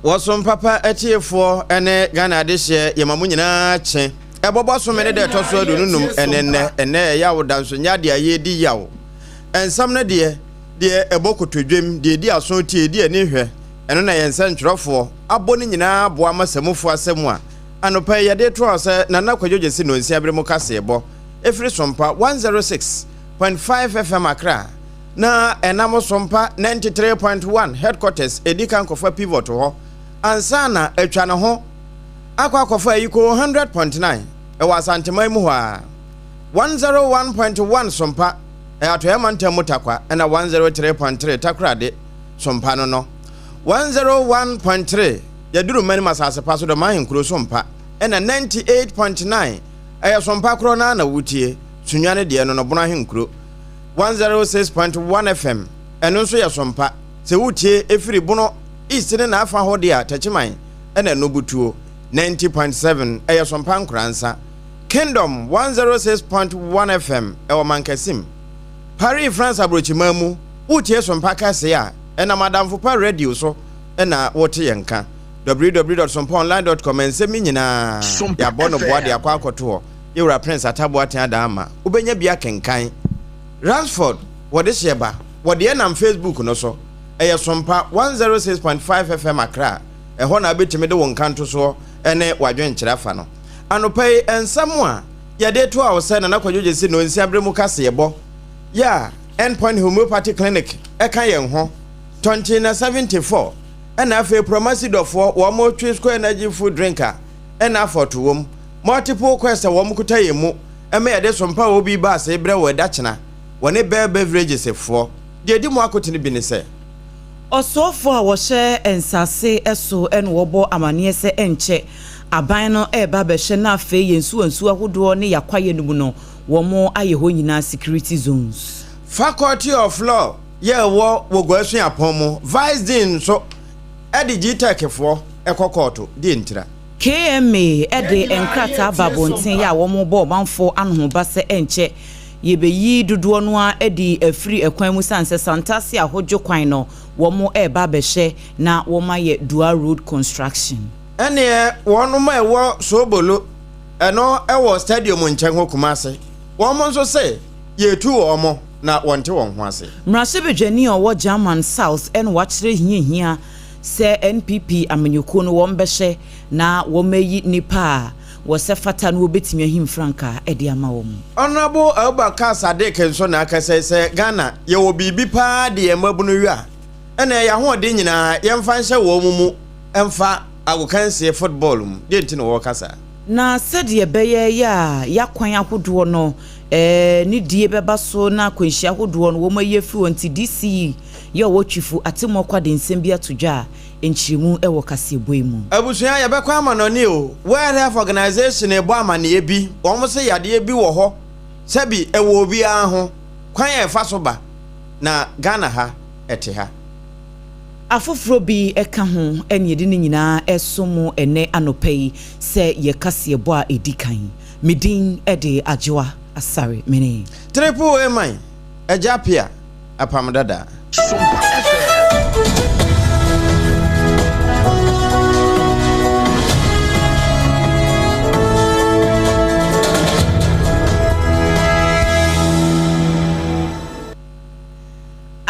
Wɔsom papa atiefoɔ ne Ghana adehyeɛ yɛma mo nyinaa kye. Ɛbɔbɔ some ne da ɛtɔ so 25 ɛne nnɛ. Ɛnnɛ yɛ yaw da nso nyɛ adeɛ a yɛredi yaw. Nsɛm no deɛ, deɛ ɛbɔ kotodwem, deɛ ɛdi aso tie, ɛdi ani hwɛ, ɛno na yɛn nsɛntwerɛfoɔ abɔ ne nyinaa aboa ama samufoɔ asɛm a anɔpa yi yɛde retoa wo sɛ Nana Kwadwo Gyasi Nonsia bere mu kaseɛbɔ ɛfiri Sompa 106.5 FM Accra na ɛnam Sompa 93.1 Headquarters ɛdi kan kɔfa Pivot hɔ ansa na atwa ne ho akɔ akɔfa Ayiko 100.9 ɛwɔ Asanteman mu hɔ ara. 101.1 Sompa ɛyɛ Atɔeɛ Mantam mu Tarkwa ɛna 103.3 Takoradi Sompa no no. 101.3 Yɛduru Manim asase pa so Dɔm Ahenkuro Sompa ɛna 98.9 ɛyɛ Sompa korɔ no ara na wotie, Sunyani deɛ no no Bono Ahenkuro. 106.1 FM ɛno nso yɛ Sompa. Sɛ wotie ɛfiri Bono East ne n'afa hɔ deɛ a Takyiman ɛna ɛno butuo. 90.7 ɛyɛ Sompa Nkoransa. Kingdom 106.1 FM ɛwɔ Mankasim, Paris, France aburokyiman mu. Woretie Sompa Kɛse a ɛnam Adamfo Pa Radio so na wote yɛn nka. www.sompaonline.com Nsɛm yi nyinaa yɛabɔ no boa de akɔ akɔto hɔ. Yɛwura Prince Atta Boateng Adaa ama wobɛnya bi akenkan. Ransford wɔde hyeɛ ba wɔde ɛnam Facebook no so. Ɛyɛ Sompa 106.5 FM Accra. Ɛhɔ na wobɛtumi de wo nkantosoɔ ne w'adwenkyerɛ afa no. Anɔpa yi, nsɛm a yɛde retoa wo sɛ Nana Kwadwo Gyasi Nonsia bere mu kaseɛbɔ yɛ a End Point Homeopathy Clinic ka yɛn ho, Tɔnten 74, ɛna afei Promasi dɔfoɔ wɔn Twisco Energy Food Drink a ɛna afɔto wom, Multiple Quest a wɔn kuta yɛn mu ma yɛde sompa a obi ba ase brɛ wɔ ɛda kyena, wɔne Bell Beverages foɔ. Deɛ ɛdi mu akotene bi ne sɛ. Ɔsoafoɔ a wɔhyɛ nsase so na wɔbɔ amaneɛ sɛ ɛnkyɛ aban no reba abɛhwɛ na afei yɛn nsuwansuwa ahodoɔ ne yɛn akwaeɛ no mu no wɔn ayɛ hɔ nyinaa security zones. Faculty of Law yɛ ɛwɔ wɔ Gua Suapɔn mu, Vice Dean nso de GTEC foɔ kɔ kɔɔto, deɛ ntira. KMA de nkrataa ba abɔnten yɛ a wɔrebɔ ɔmanfoɔ anohoba sɛ ɛnkyɛ yɛbɛyi dodoɔ no ara adi afiri ɛkwan mu sane sɛ Santase Ahodwo kwan no wɔreba abɛhwɛ na wɔayɛ dual road construction. Ɛneɛ wɔnom a ɛwɔ Soobolo, ɛno ɛwɔ stadium nkyɛn hɔ Kumasi, wɔn nso se yɛretu wɔn na wɔnte wɔn ho ase. Mmarahyɛbadwani a ɔwɔ German South na wakyerɛ hia hia sɛ NPP amanyɔkuo no wɔn bɛhyɛ na wɔn ayi nnipa a wɔsɛ fata na wɔbɛtumi ahim frankaa de ama wɔn. Honourable Abubakar Sadiq nso na aka sɛ, sɛ Ghana yɛwɔ biribi paa de yɛn mmabunu wie a, ɛna yɛn ahoɔden nyinaa yɛmfa nhyɛ wɔn mu mfa agokansie, football, mu. Deɛ nti na wɔreka saa? Na sɛdeɛ ɛbɛyɛ yɛ a y'akwan ahodoɔ no ne die bɛba so na akwanhyia ahodoɔ no wɔn ayi afiri hɔ nti DC yɛ ɔwɔ Twifo Atemmuakwa de nsɛm bi ato dwa a nkyerɛmu wɔ kaseɛbɔ yi mu. Abusua yɛbɛkɔ amanɔne o, World Health Organization rebɔ amaneɛ bi, wɔn se yadeɛ bi wɔ hɔ sɛbi ɛwɔ obiara ho, kwan a ɛfa so ba, na Ghana ha ɛte ha. Afoforɔ bi ka ho na yɛde ne nyinaa resom mo ɛnnɛ anɔpa yi sɛ yɛ kaseɛbɔ a ɛdi kan. Me din de Adwoa Asare Mene. Triple A man, Agya Appiah, Apam Dada. Sompa FM.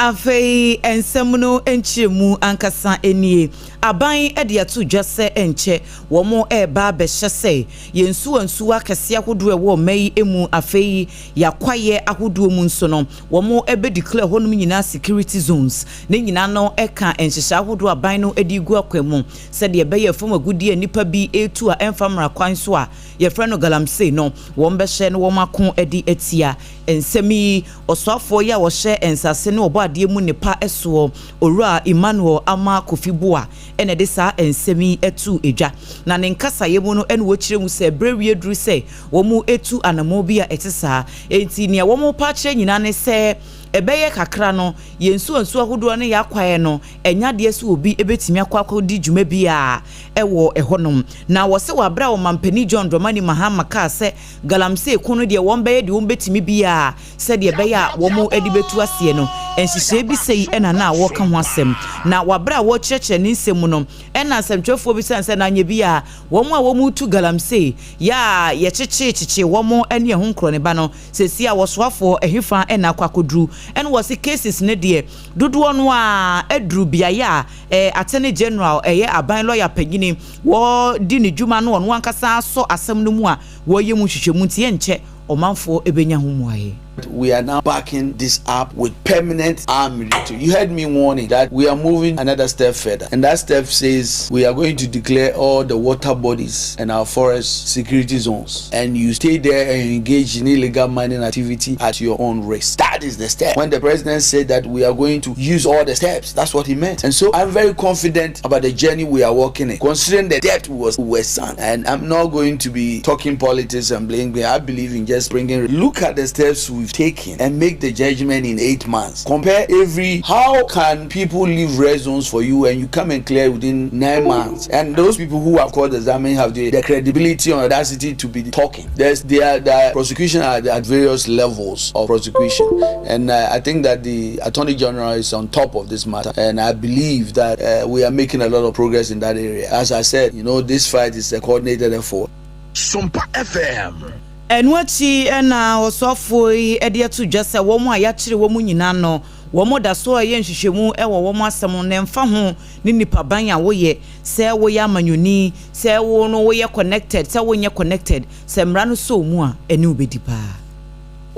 Afei nsɛm no nkyerɛmu ankasa nie, Aban de ato dwa sɛ ɛnkyɛ wɔreba abɛhyɛ sɛ yɛn nsuwansuwa akɛseɛ ahodoɔ a ɛwɔ ɔman yi mu afei yɛn akwaeɛ ahodoɔ mu nso no, wɔbɛ declare hɔnom nyinaa security zones. Ne nyinaa no ka nhyehyɛe ahodoɔ a aban no de regu akwan mu sɛdeɛ ɛbɛyɛ fam agudeɛ a nnipa bi retu a ɛmfa mmara kwan so a yɛfrɛ no galamsey no, wɔbɛhyɛ na wɔako de atia nsɛm yi. Ɔsoafoɔ yi a ɔhyɛ nsase ne ɔbɔadeɛ mu nnepa soɔ, Owura Emmanuel Armah Kofi Buah na ɛde saa nsɛm yi too dwa. Na ne nkasaeɛ mu no na ɔkyerɛ mu sɛ berɛ wie duru sɛ wɔtu anammɔn bi a ɛte saa. Enti nea wɔrepa akyerɛ nyinaa ne sɛ Ɛbɛyɛ kakra no, yɛn nsuwansuwa ahodoɔ ne yɛn akwaeɛ no, ɛnyɛ adeɛ sɛ obi bɛtumi akɔ akɔdi dwuma biara wɔ ɛhɔnom. Na wɔse wɔ aberɛ a Ɔmanpanin John Dramani Mahama kaa sɛ galamsey ko no deɛ wɔn bɛyɛ deɛ wɔn bɛtumi biara sɛdeɛ ɛbɛyɛ a wɔn de bɛtu aseɛ no, nhyehyɛeɛ bi sei na na wɔreka ho asɛm. Na wɔ aberɛ a wɔrekyerɛkyerɛ ne nsɛm mu no, ɛna nsɛmtwerɛfoɔ bisaa no sɛ na anyɛ bi a wɔn a wɔretu galamsey yɛ a yɛkyekyee kyekyee wɔn ne ɛho nkorɔneba no, Seesei a wɔsoafoɔ ɛhefa na akɔ akɔduru? Ɛna wɔse cases no deɛ dodoɔ no ara aduru beaeɛ a eh, Attorney General, ɛyɛ aban lɔya panyini, wɔdi ne dwuma na ɔno ankasa asɔ asɛm no mu a wɔreyɛ mu nhwehwɛmu nti ɛnkyɛ ɔmanfoɔ bɛnya ho mmuaeɛ. We are now backing this up with permanent armed military. You heard me warning that we are moving another step further, and that step says we are going to declare all the water bodies and our forest security zones, and you stay there and engage in illegal mining activity at your own risk. That is the step. When the president said that we are going to use all the steps, that's what he meant. And so I'm very confident about the journey we are walking in, considering the depth was we were sunk. And I'm not going to be talking politics and blaming. I believe in just bringing. Look at the steps we've taken and make the judgment in 8 months. Compare every. How can people leave red zones for you and you come and clear within 9 months? And those people who have called the examine have the, the credibility and audacity to be talking. There's there the prosecution at, at various levels of prosecution, and uh, I think that the attorney general is on top of this matter, and I believe that uh, we are making a lot of progress in that area. As I said, you know, this fight is a coordinated effort. Sompa FM. Ɛno akyi na ɔsoafoɔ yi de ato dwa sɛ wɔn a yɛakyere wɔn nyinaa no, wɔda so reyɛ nhwehwɛmu wɔ wɔn asɛm ho na ɛmfa ho ne nipaban a woyɛ, sɛ woyɛ amanyɔni, sɛ wo no woyɛ connected, sɛ wonyɛ connected, sɛ mmara no sɔ wo mu a, ɛne wo bɛdi paa.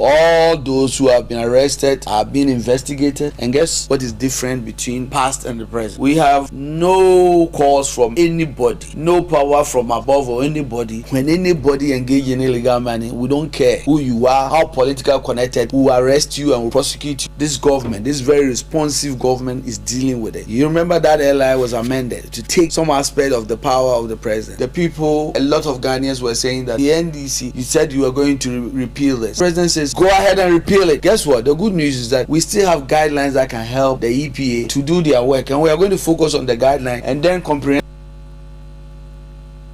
All those who have been arrested are being investigated. And guess what is different between past and the present? We have no calls from anybody, no power from above or anybody. When anybody engage in illegal mining, we don't care who you are, how political connected, we will arrest you and will prosecute you. This government, this very responsive government is dealing with it. You remember that LI was amended to take some aspect of the power of the president. The people, a lot of Ghanaians were saying that the NDC, you said you were going to re repeal this. The president says, go ahead and repeal it. Guess what? The good news is that we still have guidelines that can help the EPA to do their work, and we are going to focus on the guideline and then comprehend.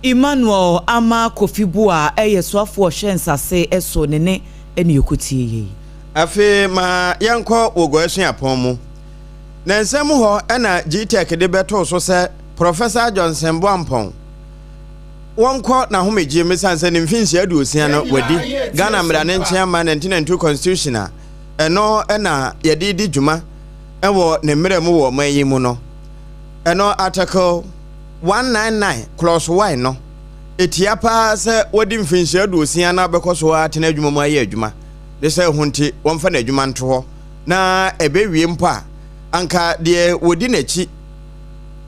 Emmanuel Ama Kofi Buah yɛ soafoɔ ɔhwɛ nsase so ne ne ne ɛkɔtie yei. Afei ma yɛnkɔ Wogo Asuapɔn mu. Na nsɛm hɔ na GTEC de bɛtoo so sɛ Professor Johnson Boampong wɔnkɔ n'ahomegyeɛ mu esiane sɛ ne mfinhyia 60 no wadi. Ghana mmara ne nkyea ma 1992 Constitution a ɛno na yɛde di dwuma wɔ ne mmerɛ mu wɔ ɔman yi mu no, ɛno Article 199 clause 1 no, ɛtia paa sɛ wadi mfinhyia 60 na bɛkɔ so atena adwuma mu ayɛ adwuma de sɛ ɛho nti wɔmfa n'adwuma nto hɔ na ɛbɛwie mpo a anka deɛ wɔdi n'akyi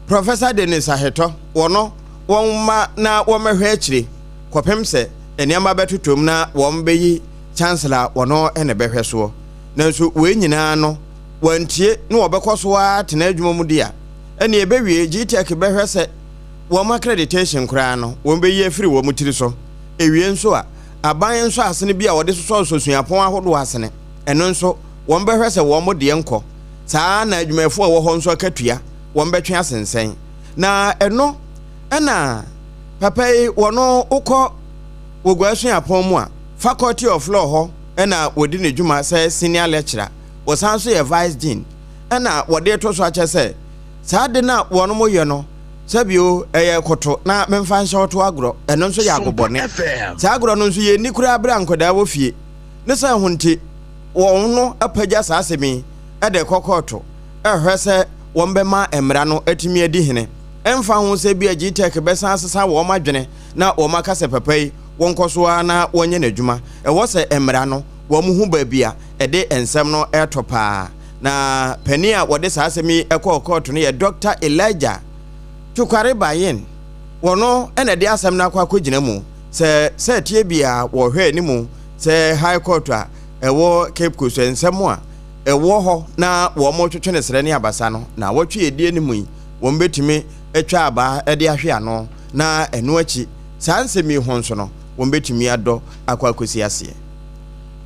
Professor Dennis Ahetɔ wɔ no wɔmma na wɔmmɛhwɛ akyire kɔpem sɛ nneɛma bɛtotɔ mu na wɔbɛyi Chancellor a wɔno na ɛbɛhwɛ soɔ. Nanso wei nyinaa no wɔantie na wɔbɛkɔ so ara atena adwuma mu de a, ɛnneɛ ɛbɛwie GTEC bɛhwɛ sɛ wɔn accreditation koraa no wɔbɛyi afiri wɔn tiri so. Ɛwie nso a, aban nsɔasene bi a wɔde sosɔsosɔ suapɔn ahodoɔ asene, ɛno nso wɔbɛhwɛ sɛ wɔn deɛ nkɔ. Saa ara na adwumayɛfoɔ a ɛwɔ hɔ nso akatua wɔbɛtwe asensɛn. Na ɛno na papa yi wɔno wokɔ Wogua Suapɔn mu a, Faculty of Law hɔ na wɔdi ne dwuma sɛ Senior Lecturer. Wɔsan nso yɛ Vice Dean. Ɛna wɔde reto so akyɛ sɛ saa ade no a wɔnom yɛ no sɛbio ɛyɛ koto na memfa nhyɛ wo to agorɔ, ɛno nso yɛ agobɔne. Saa agorɔ no nso yɛnni koraa berɛ a nkwadaa wɔ fie. Ne saa ho nti wɔn no apagya saa asɛm yi de rekɔ kɔɔto rehwɛ sɛ wɔbɛma mmara no atumi adi hene. Ɛmfa ho sɛ ebia GTEC bɛsan asesa wɔn adwene na wɔaka sɛ papa yi wɔnkɔ so ara na wɔnyɛ n'adwuma, ɛwɔ sɛ mmara no wɔhu baabi a ɛde nsɛm no retɔ paa. Na panin a wɔde saa asɛm yi kɔɔ kɔɔto no yɛ Dɔkta Elijah Tukware Bayen. Wɔno na ɛde asɛm no akɔ akɔgyina mu sɛ sɛ ɛteɛ biara wɔhwɛ anim sɛ High Court a ɛwɔ Cape Coast nsɛm a ɛwɔ hɔ na wɔretwetwe no serɛ ne abasa no, naawɔtwe a ɛdi anim yi, wɔbɛtumi atwa abaa de ahwe ano, na ɛno akyi, saa nsɛm yi ho nso no, wɔbɛtumi adɔ akɔ akɔsi aseɛ.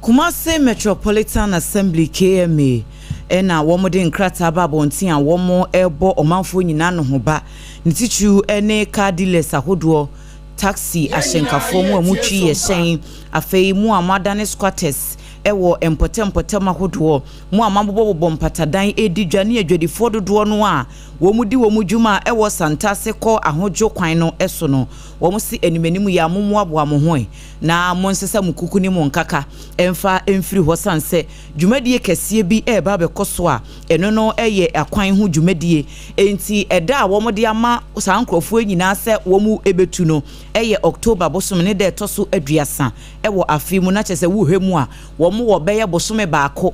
Kumasi Metropolitan Assembly, KMA, ɛna wɔde nkrataa ba abɔnten a wɔrebɔ ɔmanfoɔ nyinaa no ho ba, ne titiriw ne car dealers ahodoɔ, taxi ahyɛnkafoɔ mu a mutwi yɛ hyɛn, afei mu a moadane squatters ɛwɔ mpɔtɛmpɔtɛm ahodoɔ mu a moabobɔbobɔ mpatadan edi dwa, ne adwadifoɔ dodoɔ no a wɔn di wɔn dwuma a ɛwɔ Santase kɔ Ahodwo kwan no so no. Wɔn si animanim yɛ a mommoaboa mo ho na monsesa mo kuku ne mo nkaka ɛmfa mfiri hɔ, san sɛ dwumadie kɛseɛ bi ɛreba abɛkɔ so a ɛno no ɛyɛ akwan ho dwumadie. Enti ɛda a wɔde ama saa nkurɔfoɔ nyinaa sɛ wɔn ɛbɛtu no ɛyɛ October bosom ne da ɛtɔ so 30 ɛwɔ afe mu, na kyerɛ sɛ wohwɛ mu a, wɔn wɔ bɛyɛ bosome 1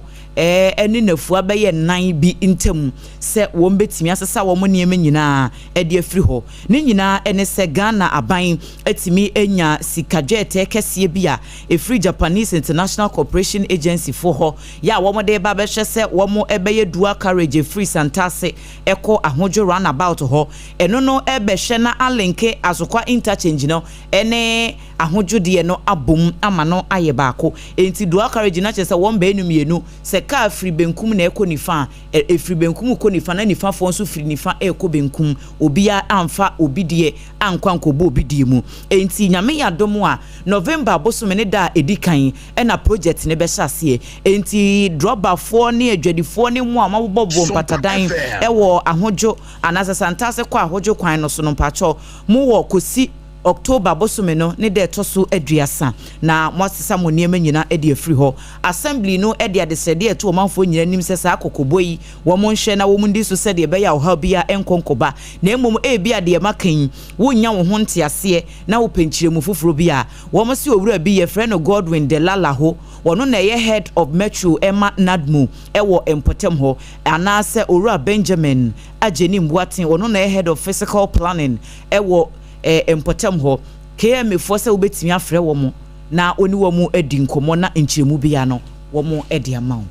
ɛne nafua bɛyɛ 4 bi ntam sɛ wɔn bɛtumi asesa wɔn nneɛma nyinaa ɛde afiri hɔ. Ne nyinaa ɛne sɛ Ghana aban atumi anya sika dwɛɛtɛɛ kɛseɛ bi a ɛfiri Japanese International Cooperation Agency foɔ hɔ yɛ a wɔn de ba bɛhwɛ sɛ wɔn ɛbɛyɛ dual carriage ɛfiri Santase ɛkɔ Ahodwo roundabout hɔ. Ɛno no ɛbɛhwɛ na alink Asokwa Interchange no ɛne Ahodwo deɛ no abom ama no ayɛ baako. Enti dual carriage no akyerɛ sɛ wɔn baanu mmienu, sɛ kaa firi benkum na ɛkɔ nifa a, ɛfiri benkum kɔ nifa, na nifafoɔ nso firi nifa ɛrekɔ benkum, obiara amfa obi deɛ ankɔ ankɔbɔ obi deɛ mu. Enti Nyame yɛ adom a, November bosome ne da a ɛdi kan ɛna project ne bɛhyɛ aseɛ. Enti drɔbafoɔ ne adwadifoɔ ne mu a wɔabobɔbobɔ mpatadan ɛwɔ Ahodwo anaasɛ Santase kɔ Ahodwo kwan no so no, mpakyɛw, mowɔ kɔsi October bosome no ne da ɛtɔ so 30 na moasesa mo nneɛma nyinaa de afiri hɔ. Assembly no de adesrɛdeɛ ɛto ɔmanfoɔ nyinaa anim sɛ saa kɔkɔbɔ yi, wɔn nhwɛ na wɔn ndi so sɛdeɛ ɛbɛyɛ a ɔhaw biara nkɔ nkɔba. Na mmom ebi a deɛ maka yi, wonnya wo ho nteaseɛ na wopɛ nkyerɛmu foforɔ bi a, wɔn se owura bi yɛfrɛ no Godwin Delalaho, wɔno na ɛyɛ head of metro ɛma NADMO ɛwɔ mpɔtam hɔ, anaasɛ owura Benjamin Agyenim Boateng, ɔno na ɛyɛ head of physical planning ɛwɔ mpɔtam hɔ. KMA foɔ sɛ wobɛtumi afrɛ wɔn na wɔne wɔn adi nkɔmmɔ na nkyerɛmu bia no wɔn de ama wo.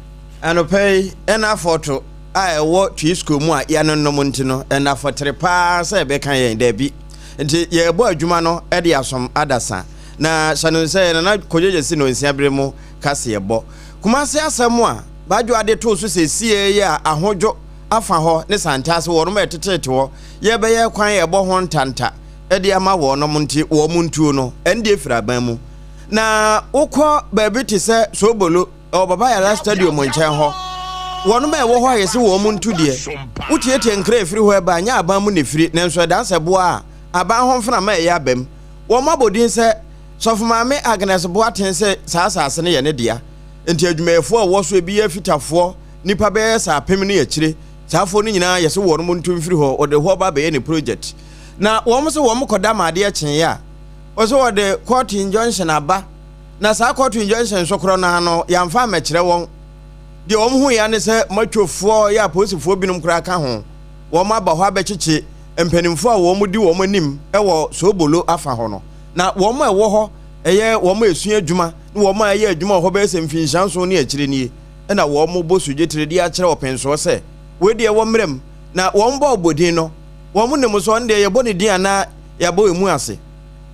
Anɔpa yi, ɛna afɔto a ɛwɔ Twi school mu a yɛanonom nti no, ɛna afɔtere paa sɛ ɛbɛka yɛn daabi. Nti yɛrebɔ adwuma no de asom adasa. Na hyɛ no sɛ Nana Kɔgyegye si no nsia bere mu kaseɛbɔ. Kumase asɛm a Badwo ade too so sɛsie yi a Ahodwo afa hɔ ne Santase wɔnom ɛteteete hɔ, yɛbɛyɛ kwan ɛbɔ ho ntanta de ama wɔnom nti wɔn ntuo no, ɛno deɛ firi aban mu. Na wokɔ baabi te sɛ Sobolo ɛwɔ Baba Yara Stadium nkyɛn hɔ, wɔnom a ɛwɔ hɔ a yɛsɛ wɔn ntu deɛ, wotietie nkra ɛfiri hɔ ɛba, nyɛ aban mu na ɛfiri, nanso ɛdansɛ boa a aban ho mframa ɛyɛ abam. Wɔn abɔ din sɛ Sɔfo Maame Agnes Boateng sɛ saa asase no yɛ ne dea. Nti adwumayɛfoɔ a ɛwɔ so ebi yɛ afitafoɔ, nnipa bɛyɛ sɛ 1000 ne akyire. Saa afoɔ no nyinaa yɛsɛ wɔn ntu mfiri hɔ, wɔde hɔ ba bɛyɛ ne project. Na wɔn sɛ wɔn kɔda ma adeɛ kyeeɛ a, wɔsɛ wɔde court injunction aba. Na saa court injunction nso korɔ no ano yɛamfa ammɛkyerɛ wɔn. Deɛ wɔn ho yɛ ne sɛ matwofoɔ yɛ apolisifoɔ binom koraa ka ho, wɔn aba hɔ abɛkyekye mpanimfoɔ a wɔn di wɔn anim wɔ Sobolo afa hɔ no. Na wɔn a ɛwɔ hɔ ɛyɛ wɔn a ɛsua adwuma ne wɔn a ɛyɛ adwuma wɔ hɔ bɛyɛ sɛ mfinhyia 7 ne akyire nie, ɛna wɔn bɔ sodwetire de akyerɛ ɔpensoɔ sɛ wei deɛ wɔ mmerɛ mu. Na wɔn bɔ ɔbɔdin no, wɔn nim sɛ ɔno deɛ yɛbɔ ne din anaa yɛabɔ emu ase.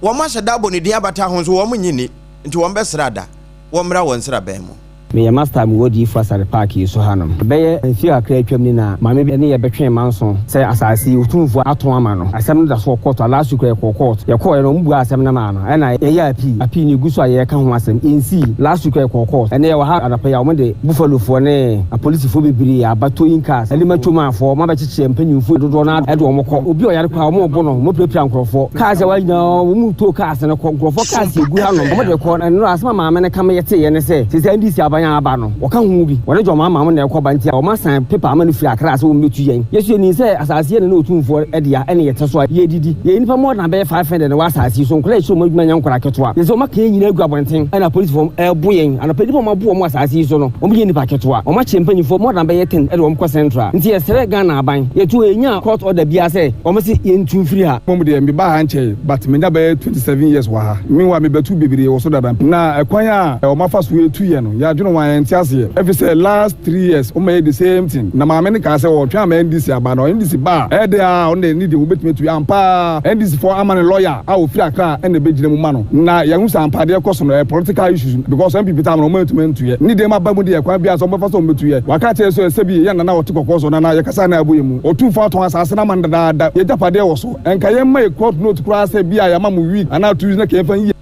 Wɔn ahyɛ da abɔ ne din abata ho nso wɔn nnye nni, nti wɔn bɛsrɛ ada wɔmmra wɔn nsraban mu. Meyɛ master a mewɔ Odiyifo Asare Park yi so hanom. Bɛyɛ mfe kakra a atwam ni na maame bi ne yɛn bɛtwee manso sɛ asase yi Otumfoɔ atɔn ama no. Asɛm no da so wɔ kɔɔto a last week koraa yɛkɔɔ kɔɔto. Yɛkɔeɛ no wɔbuaa asɛm no maa no ɛna yɛyɛɛ appeal. Appeal no egu so a yɛreka ho asɛm. Ensii. Last week koraa yɛkɔɔ kɔɔto. Ɛnnɛ yɛwɔ ha anɔpa yi a wɔde Buffalofoɔ ne apolisifoɔ bebree aba, towing cars ne matwomafoɔ, wɔabɛkyekyere mpanyimfoɔ dodoɔ no ara de wɔn kɔ. Obi a ɔyare koraa wɔrebo no, wɔapirapira nkurɔfoɔ. Cars a ɛwɔ ha nyinaa wɔn tow cars no kɔ. Nkurɔfoɔ cars egu hanom wɔde kɔ. Nnora asɛm a maame no ka ma yɛteeɛ ne sɛ seesei NDC aban a aba no wɔka ho bi. Wɔne John Mahama na ɛkɔ ba nti a wɔasan paper ama no firi Accra sɛ wɔmmɛtu yɛn. Yɛn nso yɛnim sɛ asase yi na na Otumfoɔ dea ɛne yɛte so a yɛredidi. Yɛyɛ nnipa more than bɛyɛ 500 na ɛwɔ asase yi so. Nkwadaa a yɛkyerɛ wɔn adwuma nyɛ nkwadaa ketewa. Seesei wɔaka yɛn nyinaa agu abɔnten ɛna apolisifoɔ rebo yɛn. Anɔpa nnipa a wɔabo wɔn wɔ asase yi so no wɔnyɛ nnipa ketewa. Wɔakyere mpanyinfoɔ more than bɛyɛ 10 de wɔn kɔ Central. Nti yɛsrɛ Ghana aban yɛtu yɛnnya court order biara sɛ wɔse yɛntu mfiri ha. Mmom deɛ mebaa ha nkyɛe but menya bɛyɛ 27 years wɔ ha. Meanwhile mebɛtu bebree wɔ so dada. Na ɛkwan a wɔafa so retu yɛn no, yɛadwene ho. wɔn a yɛnte aseɛ efisɛ last 3 years wɔn yɛ the same thing. Na maame no kaa sɛ ɔtwɛn ama NDC aba, na NDC ba a, ɛyɛ de a ɔno de ne deɛ wɔbɛtumi atu ampa. NDC foɔ ama ne lawyer a ofiri Akra ɛna ɛbɛgyina mu ma no, na yɛn ho sɛ ampadeɛ kɔ so no ɛyɛ political issues, because NPP time no wɔn antumi antuyɛ ne deɛ ma ba mu deɛ kwan bi a sɛ wɔbɛfa so wɔn bɛtuyɛ. Waka kyerɛ so ɛsɛ bi yɛn nana wɔte kɔkɔɔ so nana yɛkasa na ɛbɔ yɛ mu Otumfoɔ atɔn asase na ma no dadaada. Yɛgyapadeɛ wɔ so, ɛnka yɛn mma yɛ court note koraa sɛ bi a yɛama mo week anaa 2 weeks na kɛyɛmfa yie.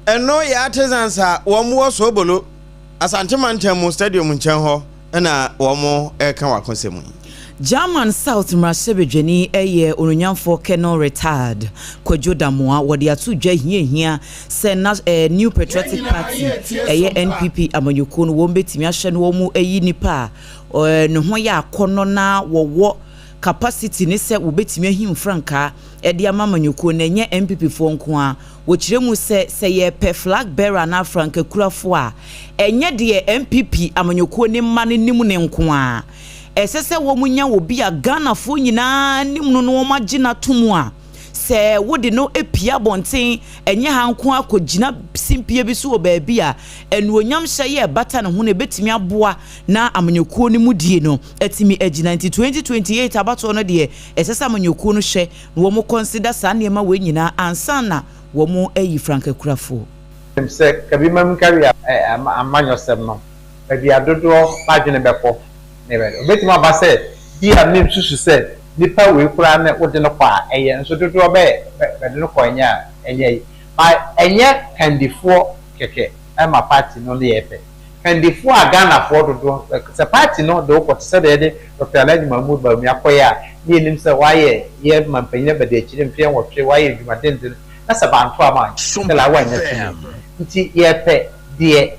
Ɛno yɛ artisans a wɔn wɔ Sobolo, Asante mantam mu, stadium nkyɛn hɔ ɛna wɔn ɛka wakɔsɛm yi. German South mmarahyɛbadwani yɛ ononyamfoɔ Colonel Retired Kwadwo Damoa. Wɔde ato dwa hiahia sɛ na New Patriotic Party, ɛyɛ NPP amanyɔkuo no, wɔn bɛtumi ahyɛ no wɔn ayi nipa a ne ho yɛ akɔnɔ na wɔwɔ capacity ne sɛ wɔbɛtumi ahim frankaa ɛde ama amanyɔkuo no. Ɛnyɛ NPP foɔ nko a wɔkyerɛ mu sɛ yɛpɛ flag bearer anaa frankakurafoɔ a, ɛnyɛ deɛ NPP amanyɔkuo ne mma no nim ne nko a ɛsɛ sɛ wɔn nya obi a Ghanafoɔ nyinaa nim no na wɔn agye n'ato mu a sɛ wode no apia abɔnten, ɛnyɛ ha nko akɔgyina simpie bi so wɔ baabi a anuonyam hyɛ yɛ ɛbata ne ho no, ɛbɛtumi aboa na amanyɔkuo no mu die no atumi agyina. Nti 2028 abatoɔ no deɛ, ɛsɛ sɛ amanyɔkuo no hwɛ na wɔn consider saa nneɛma wei nyinaa ansa na wɔn ayi frankakurafoɔ. Sɛ kabi mam kari amanyɔsɛm no, baabi a dodoɔ adwene bɛkɔ ne bɛde obetumi aba sɛ bi a mem susu sɛ nipa wei koraa ne wode no kɔ a, ɛyɛ nso dodoɔ bɛyɛ bɛde no kɔ, ɛnyɛ a ɛnyɛ yi ba, ɛnyɛ kandifoɔ kɛkɛ ɛma party no ne yɛ pɛ kandifoɔ a Ghanafoɔ dodoɔ sɛ party no de wokɔ te sɛ deɛ yɛde Dr. Alhaji Mahmood Bawumia akɔyɛ a, ne yɛnim sɛ wayɛ yɛ mampanyin abɛde akyire mfeɛ 8, wayɛ adwuma denden na sɛ banto ama sɛla wanyɛ tumi. Nti yɛpɛ deɛ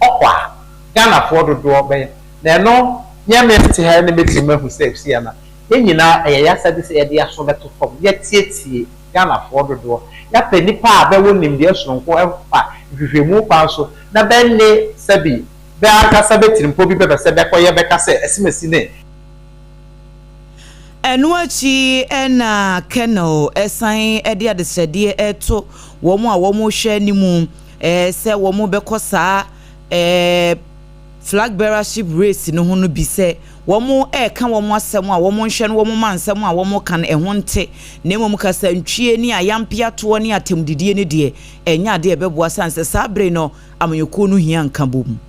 ɔkɔ a Ghanafoɔ dodoɔ bɛyɛ na ɛno nyɛ me te ha ne mɛtumi mahu sɛ esi ana. Yɛn nyinaa ɛyɛ yasɛde sɛ yɛde aso bɛto fam, yɛtietie Ghanafoɔ dodoɔ, yɛapɛ nipa a bɛwɔ nimdeɛ sononko ɛfa nhwehwɛmu kwan so na bɛnne sɛbi bɛ ankasa bɛtirimpo bi bɛpɛ sɛ bɛkɔyɛ bɛka sɛ ɛsimesi ne. Ɛno akyi ɛna Colonel ɛsan ɛde adesrɛdeɛ ɛto wɔn a wɔn hwɛ anim sɛ wɔn bɛkɔ saa flag bearership race no ho no bi sɛ wɔn ɛreka wɔn asɛm a wɔn nhwɛ no, wɔn ma nsɛm a wɔn ka no ɛho nte, na mmom kasa ntwie ne ayampeatoɔ ne atɛmdidie no deɛ, ɛnyɛ adeɛ ɛbɛboa san sɛ saa bere no amanyɔkuo no hia nka bom.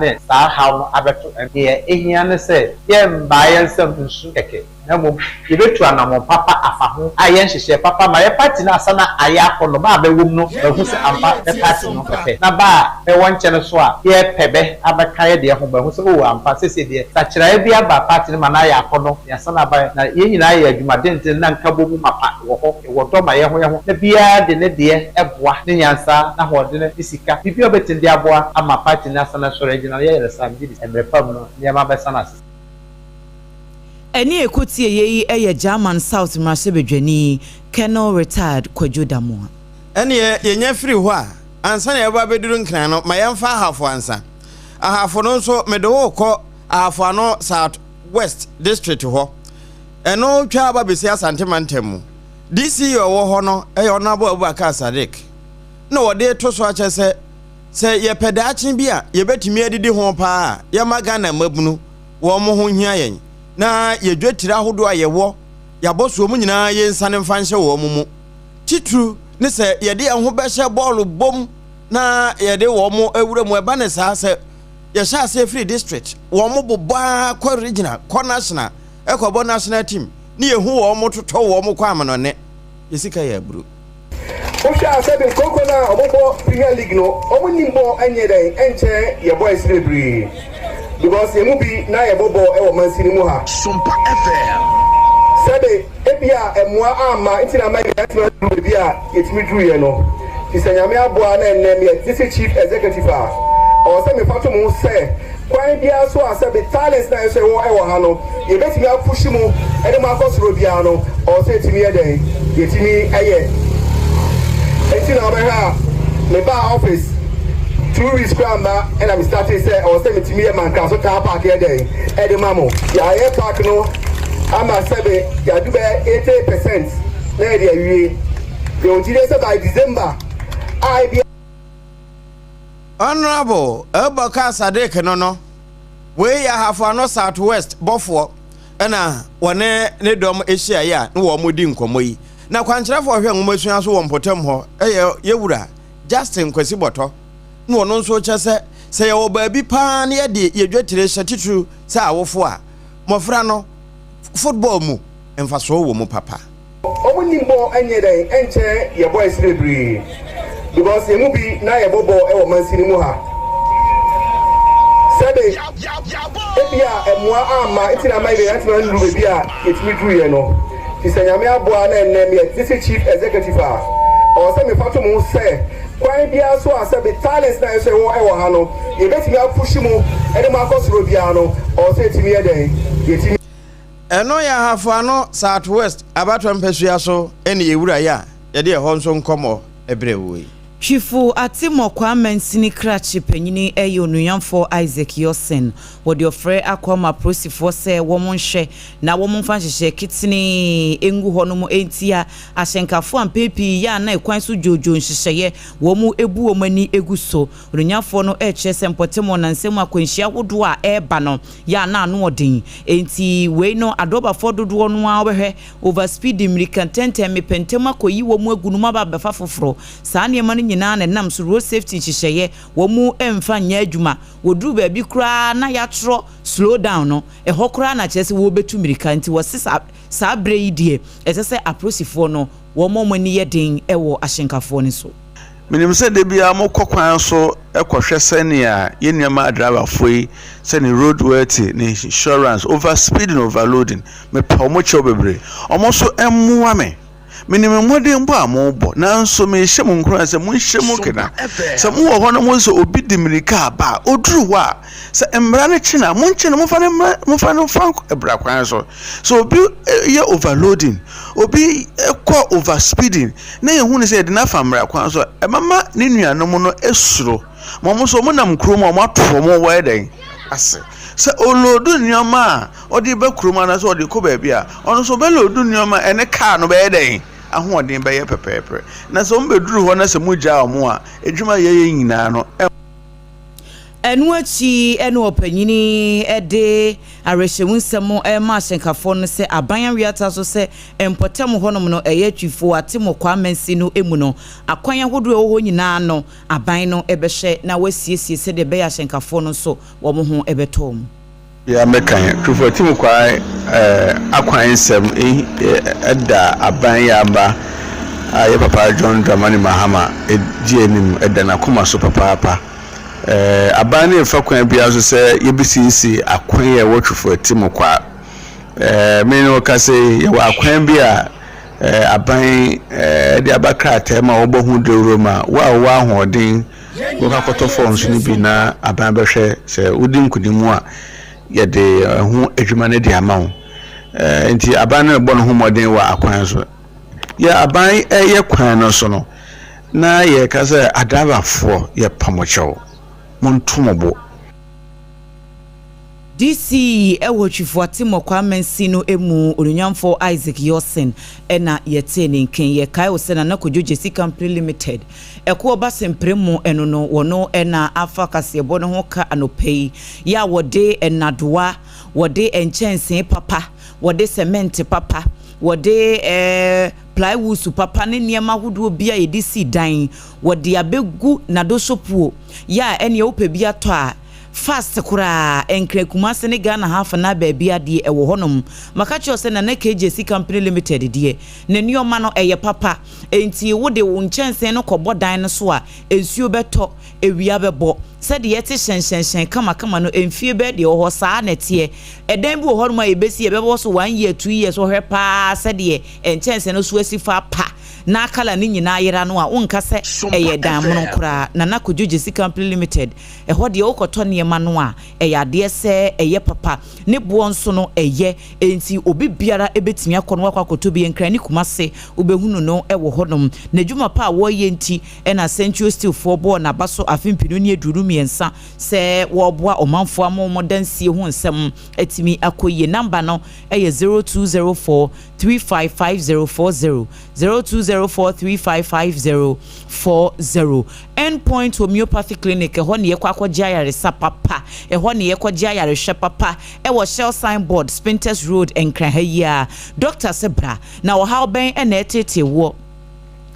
Ne saa haw no abɛto deɛ ehia ne sɛ yɛmmaa yɛn nsɛm nsu kɛkɛ, na mmom yɛbɛtu anammɔn papa afa ho a yɛn nhyehyɛ papa ma yɛ party no asa na ayɛ akɔ no ba a bɛwɔ mu no bɛhu sɛ ampa bɛ party no pɛpɛ na ba a bɛwɔ nkyɛn so a yɛpɛ bɛ abɛka yɛ deɛ ho bɛhu sɛ o ampa sɛsɛ deɛ sakyeraeɛ bi aba party no ma na ayɛ akɔ no ne asa na aba. Na yɛn nyinaa yɛ adwuma denden na nka bɔ mu mapa wɔ hɔ, yɛwɔ dɔ ma yɛn ho yɛn ho na biara de ne deɛ ɛboa ne nyansa n'ahoɔden ne sika biribi a ɔbɛtumi de aboa ama party no asa na sɔrɔ agyina no. Yɛyɛ saa gye di mmerɛ pam no nneɛma bɛsa no ase. Ɛne ɛkɔtie yɛ yi yɛ German South mmarahyɛbadwani Colonel Retired Kwadwo Damoa. Ɛneɛ yɛnya firi hɔ a, ansa na yɛbɛba bɛduru Nkran no, ma yɛmfa Ahafo ansa. Ahafo no nso, mede wo kɔ Ahafo Ano South West District hɔ. Ɛno twa aba bɛsi Asante mantam mu. DCE ɔwɔ hɔ no ɛyɛ Honorable Abubakar Sadiq na wɔde to so akyɛ sɛ yɛpɛ daakye bi a yɛbɛtumi adidi ho paa a, yɛma Ghana mmabunu wɔn mo ho hia yɛn na yɛdwa tiri ahodoɔ a yɛwɔ yɛabɔ soɔ mu nyinaa, yɛnsane mfa nhyɛ wɔn mu titiri ne sɛ yɛde yɛn ho bɛhyɛ bɔɔlo bom na yɛde wɔn mo awura mu. Ɛba ne saa sɛ yɛhyɛ aseɛ firi district, wɔn mo bobɔ ara kɔ regional, kɔ national, ɛkɔbɔ national team ne yɛhu wɔn mo totɔ wɔn mo kɔ amanɔne, yɛsika yɛ aburo. Wohwɛ a, sɛbi nkurɔfoɔ no a ɔmobɔ Premier League no, ɔmo nim bɔ ɛnyɛ dɛn ɛnkyɛn yɛ boys bebree, because yɛn mu bi na yɛbɔ bɔ ɛwɔ mansini mu ha. Sompa FM. Sɛbi ebi a ɛmoa ama nti na ama yɛatumi aduru baabi a yɛtumi duruyɛ no. Nti sɛ Nyame aboa na ɛnnɛ meyɛ district chief executive a, ɔwɔ sɛ mefa to mo ho sɛ kwan biara so a sɛbi talents na ɛsɛ ɛwɔ ɛwɔ ha no, yɛbɛtumi apush mu ɛde mo akɔ soro biara no, ɔwɔ sɛ yɛtumi yɛ dɛn, yɛtumi ɛyɛ. Nti na ɔbɛhwɛ a, mebaa office 2 weeks kora mma ɛna me start sɛ ɔwɔ sɛ metumi yɛ Mankraso Town Park yɛ dɛn ɛde ma mo. Yɛayɛ park no ama sɛbi yɛadu bɛyɛ 80% na yɛde awie. Yɛwɔ gyidie sɛ by December a ebi. Honourable Abubakar Sadiq no no, wei yɛ Ahafo Ano South West bɔfoɔ ɛna wɔne ne dɔm hyiaeɛ a na wɔn di nkɔmmɔ yi. Na kwankyerɛfoɔ ɔhwɛ nwomasua so wɔ mpɔtam hɔ yɛ yɛwura Justin Kwasi Bɔtɔ na ɔno nso kyɛ sɛ sɛ yɛwɔ baabi paa na yɛde yɛ dwetire hyɛ titiriw sɛ awofo a, mmɔfra no football mu mfasoɔ wɔ mu papa. Ɔmo nnim bɔɔl ɛnyɛ dɛn ɛnkyɛ yɛ boys bebree because yɛn mu bi na yɛbɔ bɔɔl ɛwɔ mansini mu ha sɛbe ebia ɛmoa amma nti na ama yɛn antumi annuru baabi a yɛtumi duruiɛ no nti sɛ Nyame aboa na ɛnnɛ meyɛ district chief executive a ɔwɔ sɛ mefa to mo ho sɛ kwan biara so a sɛbe talents na yɛsɛ ɛwɔ ɛwɔ ha no yɛbɛtumi apushi mo ɛde mo akɔ soro biara no ɔwɔ sɛ yɛtumi yɛ dɛn yɛtumi Ɛno yɛ Ahafo Ano South West abatoɔ mpasua so ne yɛwuraeɛ a yɛde ɛhɔ nso nkɔmmɔ brɛɛ wo yi. Twifo Atemɔkwaa Mansini Krakye Panyini yɛ Onuonyamfoɔ Isaac Yorson. Wɔde ɔfrɛ akɔ ama apolisifoɔ sɛ wɔn nhwɛ na wɔn mfa nhyehyɛɛ ketenee ngu hɔ nom ntia ahyɛnkafoɔ a mpɛn pii yɛ a na ɛkwan so dwoodwoo nhyehyɛeɛ wɔn bu wɔn ani gu so. Onuonyamfoɔ no rekyerɛ sɛ mpɔtam wɔ nnansa mu akwanhyia ahodoɔ a ɛreba no yɛ a na ano ɔden. Enti wei no adrɔbafoɔ dodoɔ no ara wobɛhwɛ over speeding, mmirika ntɛntɛm, mepɛ ntɛm akɔyi wɔn agu no mu aba abɛfa foforɔ. Saa nneɛma no nyinaa na ɛnam so road safety nhyehyɛeɛ wɔn mfa nyɛ adwuma. Wɔduru baabi koraa na yɛatwerɛ slow down no, ɛhɔ koraa na kyerɛ sɛ wɔrebɛtu mmirika. Nti wɔse saa berɛ yi deɛ ɛsɛ sɛ apolisifoɔ no wɔn wɔn ani yɛ den wɔ ahyɛnkafoɔ no so. Menim sɛ da biara mokɔ kwan so kɔhwɛ sɛnea yɛn nuamma adraivafoɔ yi, sɛnea road worthy ne insurance, over speeding, overloading, mepɛ wɔn kyɛw bebree. Wɔn nso mmoa me. Menim mmɔdenbɔ a mobɔ, nanso mehyɛ mo nkuran sɛ monhyɛ mu kena. Sɛ mowɔ hɔ na mohu sɛ obi de mmirika aba a, ɔduru hɔ a, sɛ mmara no kye no a, monkye no, momfa no mmra, momfa no mfa bra kwan so. Sɛ obi yɛ overloading, obi kɔ over speeding, na yɛhu no sɛ yɛde no afa mmara kwan so a, ɛbɛma ne nuanom no asuro. Ma wɔn nso wɔnam kurom a wɔato wɔn wɔyɛ dɛn ase. Sɛ ɔloodu nneɛma a ɔde ba kurom anaasɛ ɔde kɔ baabi a, ɔno nso ɔbɛloodu nneɛma a ɛne kaa no bɛyɛ dɛn ahoɔden bɛyɛ pɛpɛɛpɛ. Na sɛ wɔbɛduru hɔ na sɛ mogyaa wɔn a, adwuma a yɛyɛ nyinaa no, Ɛno akyi na ɔpanyin yi de awerɛhyɛmu nsɛm rema ahyɛnkafoɔ no sɛ aban aweata so sɛ mpɔtam hɔnom no ɛyɛ Twifo Atemɔkwaa mansin no mu no akwan ahodoɔ a ɛwɔ hɔ nyinaa no aban no bɛhwɛ na wɔasiesie sɛdeɛ ɛbɛyɛ ahyɛnkafoɔ no nso wɔn ho bɛtɔ wɔn. Bia mɛkan Twifo Atemɔkwaa akwan nsɛm da aban yi aba a yɛ papa John Dramani Mahama di anim da n'akoma so papaapa. Aban no mfa kwan biara so sɛ yɛbɛsiesie akwan a ɛwɔ Twifo mu kwa. Me ne wo kasa yi, yɛwɔ akwan bi a aban de aba krataa mu a wɔbɔ ho dawuro ma wo a wowɔ ahoɔden wobɛkɔ akɔtɔ forms no bi na aban bɛhwɛ sɛ wodi nkonim a yɛde ɛho adwuma no de ama wo. Nti aban no rebɔ ne ho mmɔden wɔ akwan so. Yɛ aban yɛ kwan no so no, na yɛka sɛ adraivafoɔ yɛpa mo kyɛw, monto mo bo. DC wɔ Twifo Atemɔkwaa mansin no mu Onuonyamfoɔ Isaac Yorson na yɛtee ne nken. Yɛkae wo sɛ Nana Kojo Gyesi Company Limited ɛko ɔba sempere mu ɛno no wɔno na afa kaseɛbɔ no ho ka anɔpa yi yɛ a wɔde nnadoa, wɔde nkyɛnsee papa, wɔde cement papa, wɔde ɛɛ plywoods papa ne nneɛma ahodoɔ bi a yɛde si dan, wɔde abɛgu n'adosopuo yɛ a ɛneɛ wopɛ bi atɔ a fast koraa, Nkran, Kumasi ne Ghana ha afanaa baabi adeɛ ɛwɔ hɔnom. Maka kyerɛ wo sɛ Nana KJC Company Limited deɛ, ne nneɛma no ɛyɛ papa, enti wode wo nkyɛnsee no kɔbɔ dan no so a, nsuo bɛtɔ, awia bɛbɔ. Sɛdeɛ ɛte hyɛnhyɛnhyɛn kamakama no, mfie bɛɛ deɛ ɛwɔ hɔ, saa na ɛteɛ. Ɛdan bi wɔ hɔnom a yɛbɛsi, yɛbɛbɔ so one year, 2 years, wohwɛ paa sɛdeɛ nkyɛnsee no so asi fa pa na colour no nyinaa yera no a, wonka sɛ ɛyɛ dan mono koraa. Nana Kojo Gyesi Company Limited, ɛhɔ deɛ wokɔtɔ nneɛma no a, ɛyɛ adeɛ sɛ ɛyɛ papa. Ne boɔ nso no, ɛyɛ. Enti obi biara bɛtumi akɔ no wakɔ akɔtɔ bi. Nkran ne Kumase, wobɛhunu no wɔ hɔnom. N'adwuma pa a wɔreyɛ nti na Century Steel foɔ bɔɔ n'aba so afe 2023 sɛ wɔreboa ɔmanfoɔ ama wɔn dansie ho nsɛm atumi akɔ yie. Number no yɛ 0204. 355040, 0204 355040. End Point Homeopathy Clinic, ɛhɔ ne yɛkɔ akɔgye ayaresa papa, ɛhɔ ne yɛkɔgye ayarehwɛ papa, ɛwɔ Shell Signboard, Spintex Road, Nkran ha yi ara. Doctor se bra, na ɔhaw bɛn na ɛreteetee woɔ?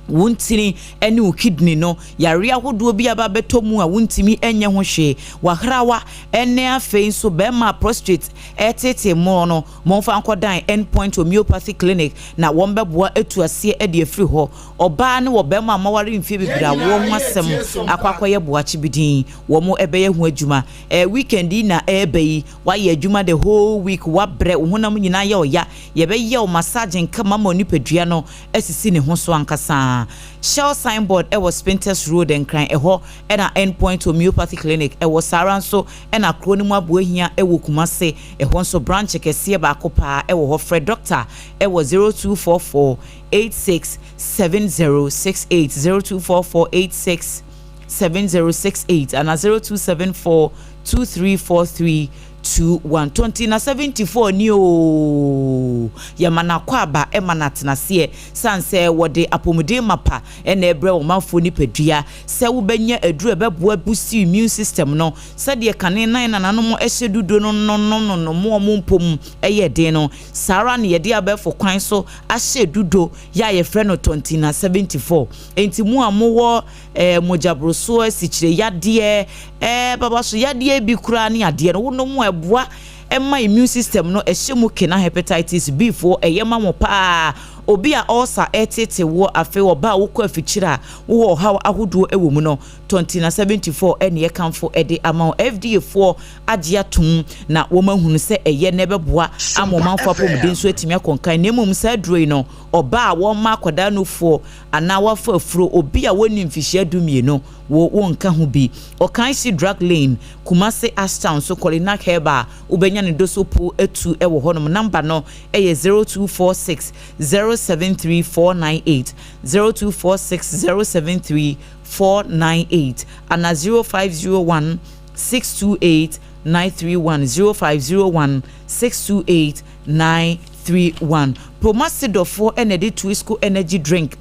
Wo ntini ne wo kidney no, yareɛ ahodoɔ bi aba abɛtɔ mu a wontumi nyɛ ho hwee, w'ahrawa ne afei nso barima a prostrate reteetee mo no, momfa nkɔdan End Point Homeopathy Clinic na wɔbɛboa atu aseɛ de afiri hɔ. Ɔbaa ne ɔbarima a moaware mfeɛ bebree a awoɔ ho asɛm akɔ akɔyɛ boakye bi din, wɔbɛyɛ ho adwuma. Ɛɛ weekend yi na ɛreba yi, woayɛ adwuma the whole week, woabrɛ, wo honam nyinaa yɛ ɔya, yɛbɛyɛ wo massage nkama ma wo nipadua no asisi ne ho so ankasa. Shell signboard wɔ Spintex Road, Nkran, ɛhɔ na End Point Homeopathy Clinic wɔ. Saa ara nso na kuro no mu Aboahia wɔ Kumasi, ɛhɔ nso branch kɛseɛ baako paa wɔ hɔ. Frɛ dɔkta wɔ 0244 86 7068, 0244 86 7068 anaa 0274 2343 21 20 na 74 ni oo. Yɛma no akwaaba ma no atenaseɛ sane sɛ wɔde apɔmuden mapa na ɛbrɛ ɔmanfoɔ nipadua sɛ wobɛnya aduru a ɛbɛboa boost immune system no sɛdeɛ kane na yɛn nananom hyɛ dudo no nom no nom wɔn mpɔ mu yɛ den no, saa ara na yɛde abɛɛfo kwan so ahyɛ dudo yɛ a yɛfrɛ no 20 na 74. Enti mo a mowɔ ɛɛ mogyaborosoɔ, asikyire yadeɛ, ɛɛ babaso yadeɛ bi koraa ne adeɛ no, wonom a ɛboa ɛma immune system no ɛhyɛ mu kena. Hepatitis B foɔ ɛyɛ ma mo paa. Obi a ulcer ɛtete woɔ, afei ɔbaa a wokɔ afikyire a wowɔ ɔhaw ahodoɔ ɛwɔ mu no, 20 na 74 ɛne ɛkamfo ɛde ama wo. FDA foɔ agye atom na wɔn ahunu sɛ ɛyɛ na ɛbɛboa ama ɔmanfoɔ apɔmuden nso atumi akɔnkan. Na mmom saa aduro yi no, ɔbaa a wɔma akwadaa nufoɔ anaa wafa afuro, obi a wɔnni mfihyia 12, wo wonka ho bi. Ɔkanhye Drug Lane, Kumasi Ashtown so Kolinak Herbal, wobɛnya ne dosopo atu wɔ hɔnom. Number no yɛ 0246 073 498, 0246 073 498 anaa 0501 628 931, 0501 628 931. Promasidɔfoɔ na ɛde Twisco Energy Drink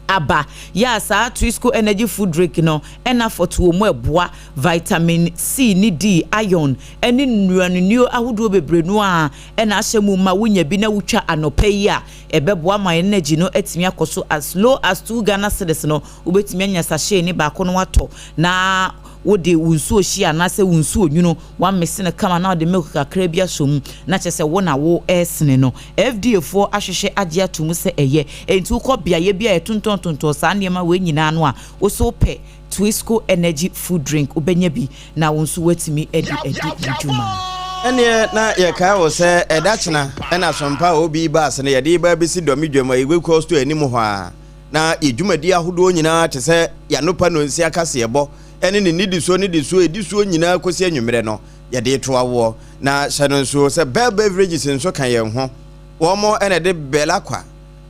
aba. Yɛ a saa Twisco Energy Food Drink no ɛna fɔtoɔ mu ɛboa vitamin C ne D, iron ɛne nnuanennuo ahodoɔ bebree no a ɛna ahyɛ mu ma. Wonya bi na wotwa anɔpa yi a, ɛbɛboa ma energy no atumi akɔ so. As low as 2 Ghana cedis no, wobɛtumi anya sachet ne baako no atɔ na wode wo nsuo hyi anaasɛ wo nsuo nwunu wamese no kama na wode milk kakra bi asɔ mu na kyerɛ sɛ wo na wo ɛresene no. FDA foɔ ahwehwɛ agye ato mu sɛ ɛyɛ. Enti wokɔ beaeɛ bi a yɛtontɔntontɔn saa nneɛma wei nyinaa no a, wo so wopɛ Twisco Energy Food Drink, wobɛnya bi na wo nso woatumi adi adi dwuma. Ɛneɛ na yɛkae wo sɛ ɛda kyena ɛna sompa a obi ba ase no yɛde ba bɛsi dɔme dwam a yɛbɛkɔ store anim hɔ a na yɛdwumadi ahodoɔ nyinaa te sɛ yɛanopa nonsia kaseɛbɔ ɛne ne nnidisoɔ nnidisoɔ ɛdisoɔ nyinaa kɔsi anwummerɛ no yɛde to awoɔ. Na hyɛ no nso sɛ Bell Beverages nso ka yɛn ho. Wɔn ɛna de Bell Aqua,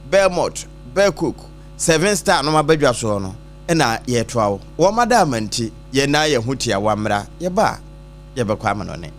Bell Malt, Bell Coke, Seven Star nom abadwa soɔ no ɛna yɛtoa wo. Wɔn ada ama nti yɛn nan yɛn ho tiawa mmra yɛba a yɛbɛkɔ amanɔne.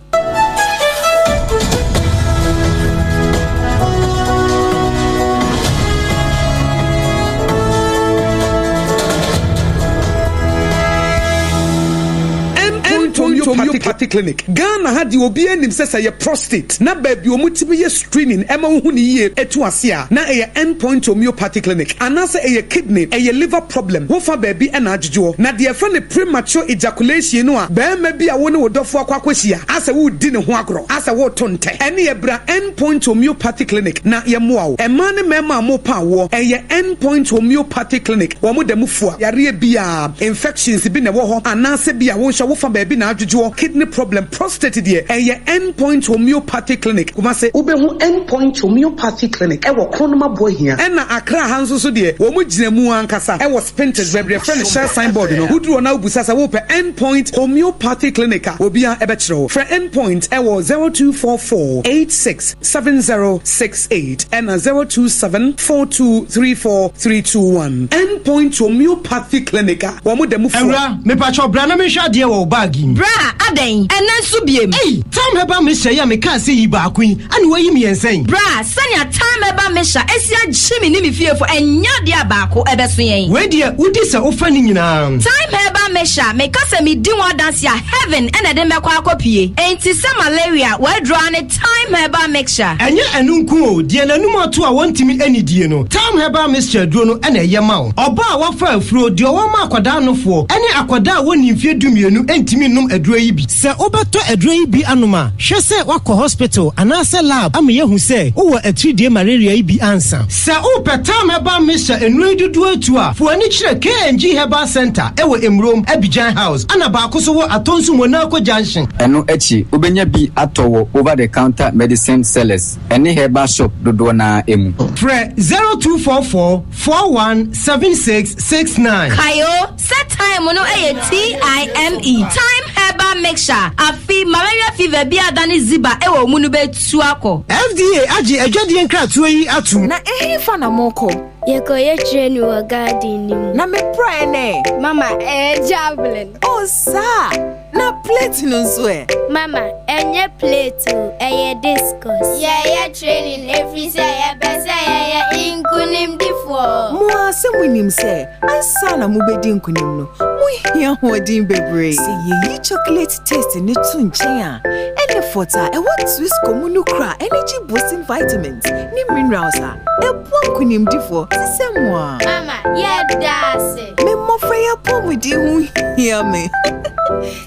Homeopathy Clinic Ghana ha deɛ, obi anim sɛ sɛ yɛ prostate na baabi ɔmo tumi yɛ screening ɛma wohu ne yie etu ase a, na ɛyɛ Endpoint Homeopathy Clinic, anaasɛ ɛyɛ kidney, ɛyɛ liver problem, wofa baabi ɛna adwodwoɔ na deɛ ɛfɛ ne premature ejaculation no a, bɛrima bi a wo ne wo dɔfo akɔ akɔhyia asɛ wodi ne ho agorɔ asɛ woto ntɛ, ɛne yɛbra Endpoint Homeopathy Clinic na yɛmmoa wo. Mmaa ne mmarima a mopa awoɔ, ɛyɛ Endpoint Homeopathy Clinic. Wɔn da mu fua yareɛ biara, infections bi na ɛwɔ hɔ anaasɛ bi a wo nso wofa baabi na adwodwoɔ, kidney problem, prostate deɛ, ɛyɛ Endpoint Homeopathy Clinic, Kumase. Wobɛhu Endpoint Homeopathy Clinic ɛwɔ Kronum Aboahia. Ɛna Accra ha nso so deɛ, wɔn gyina mu ankasa ɛwɔ Spintex, baabi yɛfrɛ no Shell signboard no. Woduru hɔ na wobisa sɛ wopɛ Endpoint Homeopathy Clinic a, obiara ɛbɛkyerɛ wo. Frɛ Endpoint ɛwɔ 0244 86 7068 ɛna 027 4234 321. Endpoint Homeopathy Clinic a wɔn da mu fo. Awura, mepakyɛw bra na menhwɛ adeɛ wɔ wo bag yi mu. Bra, adɛn? Adɛn, ɛnnɛ nso biem? Ei! Thyme Herbal Mixture yi a mekaa sɛ yi baako yi, ɛna woayi mmiɛnsa yi? Bra, sɛnea Thyme Herbal Mixture asi agye me ne me fiefo, ɛnyɛ adeɛ a baako ɛbɛso yɛn. Wei deɛ, wodi sɛ wofa ne nyinaa. Thyme Herbal Mixture, meka sɛ medi ho adanse a, heaven na ɛde mɛkɔ akɔpue. Enti sɛ malaria, w'aduro ara ne Thyme Herbal Mixture. Ɛnyɛ ɛno nko o, deɛ n'anum ato a wɔntumi nnidie no, Thyme Herbal Mixture aduro no na ɛyɛ ma wo. Ɔbaa a wafa afuro, deɛ ɔwɔ ma akwadaa nofoɔ, ne akwadaa a wɔnnii mfeɛ dumienu ntumi nnom aduro yi bi. Sɛ wobɛtɔ aduro yi bi anom a, hwɛ sɛ woakɔ hospital anaasɛ lab ama yɛahu sɛ wowɔ atiridie malaria yi bi ansa. Sɛ wopɛ Thyme Herbal Mixture nnuro yi dodoɔ atu a, fa w'ani kyerɛ KNG Herbal Centre wɔ Emurom, Abidjan House, ɛna baako nso wɔ Atonsu Monaco Junction. Ɛno akyi, wobɛnya bi atɔ wɔ over the counter medicine sellers ne herbal shop dodoɔ no ara mu. Frɛ 0244 41 76 69. Kae o, sɛ thyme no yɛ TIME, Thyme Herbal Mixture, afe malaria fever bi a adane ziba wɔ wo mu no bɛtu akɔ. FDA agye adwadie nkratoɔ yi atom. Na ɛhefa na morekɔ? Yɛkɔyɛ training wɔ garden no mu. Na me praeɛ no ɛ? Mama, ɛyɛ javelin. Oh, saa! Na plate no nso ɛ? Mama, ɛnyɛ plate o, ɛyɛ discus. Yɛyɛ training ɛfiri sɛ yɛpɛ sɛ yɛyɛ nkonimdifoɔ. Mo ara sɛ monim sɛ ansa na mobɛdi nkonim no, mohia ahoɔden bebree. Sɛ yɛyi chocolate taste no to nkyɛn a, ɛne fɔt a ɛwɔ Twisco mu no kura energy boosting vitamins ne minerals a ɛboa nkonimdifoɔ te sɛ mo ara. Mama, yɛda ase. Me mmɔfra yi apɔwmuden ho hia me.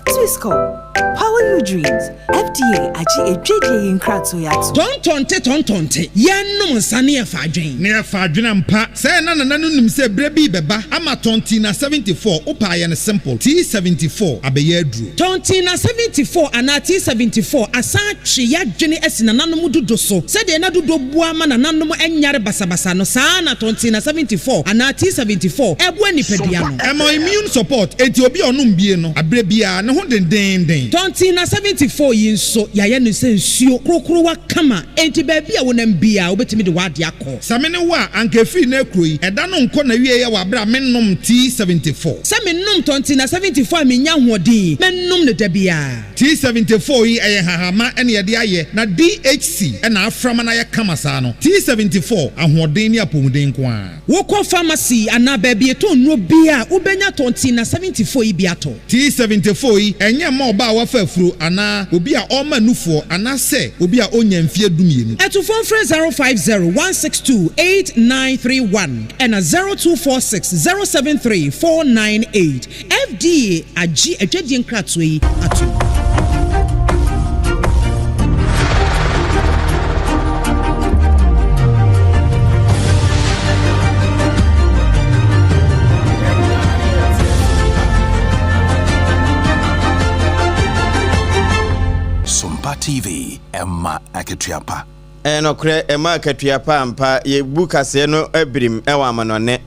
Twisco, power your dreams. FDA agye adwadie yi nkratoɔ yi atom. Tɔntɔnte tɔntɔnte, yɛnnom nsa ne yɛfa adwen. Ne yɛfa adwen ampa. Sɛɛ na nana no nim sɛ berɛ bi rebɛba ama Tɔntina 74, wopɛ a yɛ no simple, T74 abɛyɛ aduro. Tɔntina 74 anaa T74 asan atwe y'adwene asi nananom dudo so. Sɛdeɛ na dudo boa ma nananom nyare basabasa no, saa ara na Tɔntina 74 anaa T74 boa nipadua no. Ɛma immune support, enti obi a ɔnom bie no, aberɛ biara, ne ho dendeenden. Tɔntina 74 yi nso, yɛayɛ no sɛ nsuo korokorowa kama, enti baabi a wonam biara, wobɛtumi de w'adeɛ akɔ. Sɛ me ne wo a, anka ɛfiri nnɛ rekuro yi, ɛda no nkɔ n'awieɛ wɔ aberɛ a mennom T74. Sɛ menom Tɔntina 74 a mennya ahoɔden yi, mɛnom no da biara. T74 yi ɛyɛ nhahamma na yɛde ayɛ na DHC na afra ma no ayɛ kama saa no. T74, ahoɔden ne apɔmuden nko ara. Wokɔ pharmacy anaa baabi yɛtɔn nnuro biara a, wobɛnya Tɔntina 74 yi bi atɔ. T74 yi ɛnyɛ mma ɔbaa a wafa afuro anaa obi a ɔrema nufoɔ anaasɛ obi a ɔnnya mfeɛ dumienu. Atufoɔ mfrɛ 050 162 8931 ɛna 0246 073 498. FDA agye adwadie nkratoɔ yi atom. Sompa TV, ɛma akatua pa. Ɛyɛ nokorɛ, ɛma akatua pa ampa. Yɛbu kaseɛ no birim wɔ amanɔne.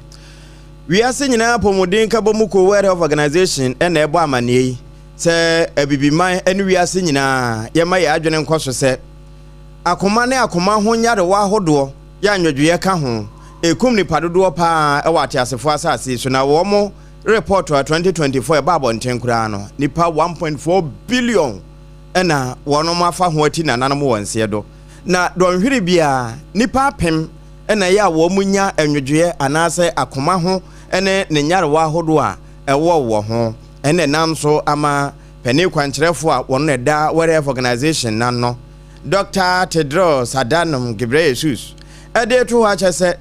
Wiase nyinaa apɔmuden nkabɔmu kuo World Health Organization na ɛbɔ amaneɛ yi sɛ Abibiman ne wiase nyinaa yɛmma yɛn adwene nkɔ so sɛ akoma ne akoma ho nyarewa ahodoɔ yɛ anwɔdweɛ ka ho ɛkum nipa dodoɔ paa wɔ ateasefoɔ asase yi so na wɔn report a 2024 ɛba abɔnten koraa no nipa 1.4 billion na wɔn afa ho ati nananom wɔ nseɛ do na dɔnhwere biara nipa apem na ɛyɛ a wɔnya nnwodwoeɛ anaasɛ akoma ho ne ne nyarewa ahodoɔ a ɛwɔ wɔ ho. Ɛna ɛnam so ama panin kwankyerɛfoɔ a wɔn na ɛda World Health Organization no ano, Dɔkta Tedros Adhanom Ghebreyesus, de reto hɔ akyɛ sɛ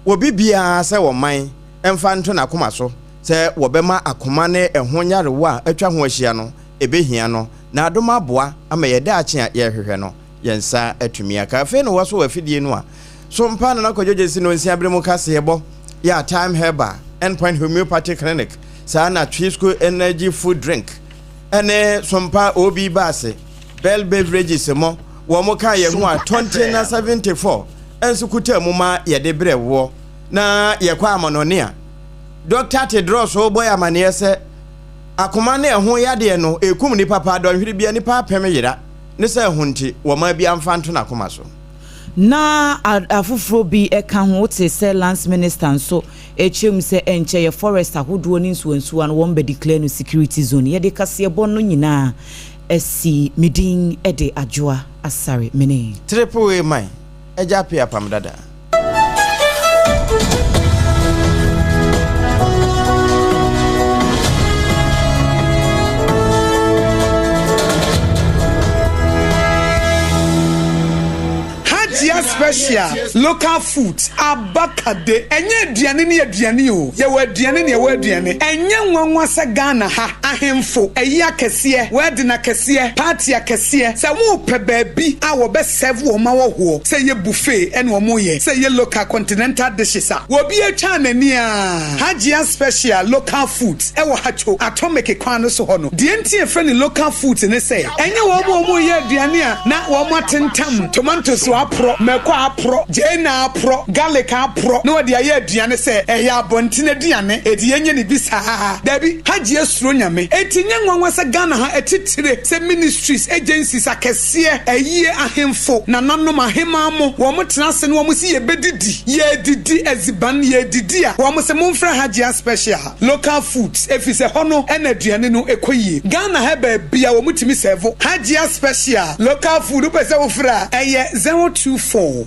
obi biara sɛ ɔman mfa nto n'akoma so sɛ wɔbɛma akoma ne ɛho nyarewa a atwa ho ahyia no ɛbɛhia no na adom aboa ama yɛn daakye a yɛrehwehwɛ no. Yɛn nsa atumi aka. Afei na wɔasɔ afidie no a so mpa Nana Kwadwo Gyasi no nsia bere mu kaseɛbɔ yɛ a Time Herbal, Endpoint Homeopathy Clinic, saa na Twisco Energy Food Drink ne Sompa OB Baase, Bell Beverages mo wɔn kaa yɛn ho a Tɔnte na 74 nso kutaa mu ma yɛde brɛ woɔ. Na yɛkɔ amanɔne a, Dɔkta Tedros bɔ yɛn amaneɛ sɛ akoma ne ɛho yadeɛ no ɛkum nnipa paa, dɔnhwere biara nnipa apem yera. Ne sɛ ɛho nti, wɔma biara mfa nto n'akoma so. Na afoforɔ bi ka ho, wote sɛ Lands Minister nso rekyerɛ mu sɛ ɛnkyɛ yɛ forest ahodoɔ ne nsuwansuwa no wɔn bɛ declare no security zone. Yɛde kaseɛbɔ no nyinaa asi. Me din de Adwoa Asare Mene. Triple A man, agya apee apam dada. Hajia special local food abakade ɛnyɛ aduane ne aduane o yɛwɔ aduane ne ɛwɔ aduane ɛnyɛ nwanwa sɛ Ghana ha ahemfo ayi akɛseɛ wedding akɛseɛ party akɛseɛ sɛ mopɛ baabi a wɔbɛ serve wɔn ahɔhoɔ sɛ ɛyɛ buffet ɛna wɔn yɛ sɛ ɛyɛ local continental dishes a wɔbi atwa n'ani a Hajia special local foods ɛwɔ Hatcho atomic kwan no so hɔ no deɛ nti yɛfrɛ no local foods ne sɛ ɛnyɛ wɔn a wɔn yɛ aduane a na wɔn atentam tomatoes aporɔ mako aporɔ gyeene aporɔ garlic aporɔ na wɔde ayɛ aduane sɛ ɛyɛ abɔnten aduane eti yɛnyɛ ne bi saa dabi Hajia suro nyame eti nyɛ nwanwa sɛ Ghana ha atitire sɛ ministries agencies akɛseɛ ayie ahemfo nananom ahemaa mo wɔn tena ase na wɔn se yɛbɛdidi yɛdidi adziban yɛdidi a wɔn se momfrɛ Hajia special local foods efisɛ hɔ no na aduane no kɔ yie Ghana ha baabi a wɔn tumi sɛvo Hajia special local food wopɛ sɛ wofrɛ a ɛyɛ 024